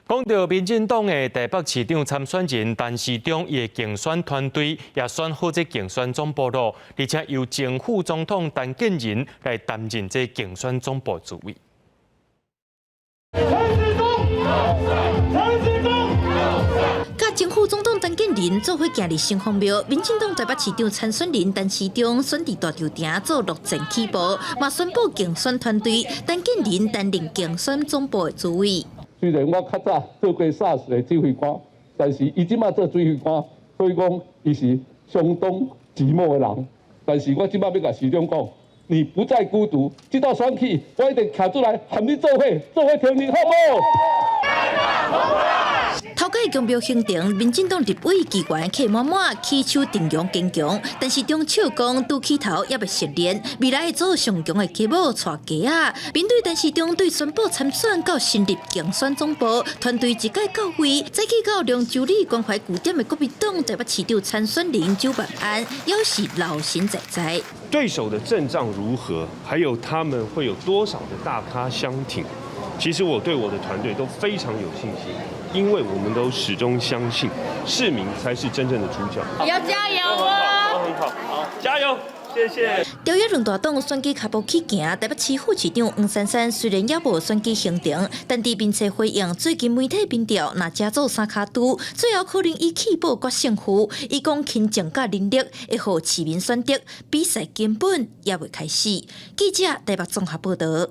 講到民進黨的台北市長參選人陳時中，伊的競選團隊也選好這競選總部囉，而且由前副總統陳建仁來擔任這競選總部主委。陳時中，陳時中，佮前副總統陳建仁做伙行入城隍廟，民進黨台北市長參選人陳時中選佇大稻埕做路前起步，嘛宣布競選團隊陳建仁擔任競選總部的主委。雖然我較早做過 SARS 的指揮官，但是伊這馬做指揮官，所以講伊是相當寂寞的人。但是我這馬欲共市長講，你不再孤獨，這道選舉我一定徛出來和你做伙，做伙挺你，好無？頭家公廟行程，民進黨立委議員客滿滿，起手陣容堅強，但是中笑講拄起頭猶未熟練，未來會組上強的街舞帶街仔。面對陳時中對宣布參選到成立競選總部，團隊一改到位，早起到龍州里關懷據點的國民黨台北市長參選人周萬安，猶是老神在在。對手的陣仗如何，還有他們會有多少的大咖相挺？其實我對我的團隊都非常有信心，因為我們都始終相信市民才是真正的主角。要加油哦！很好，好，加油，謝謝。朝野兩大黨選舉跤步起行，台北市副市長黃珊珊雖然猶無選舉行程，但佇面冊回應最近媒體民調，若這組三跤拄，最後可能以棄保決勝負。伊講親情佮人力會予市民選擇，比賽根本猶未開始。記者台北綜合報導。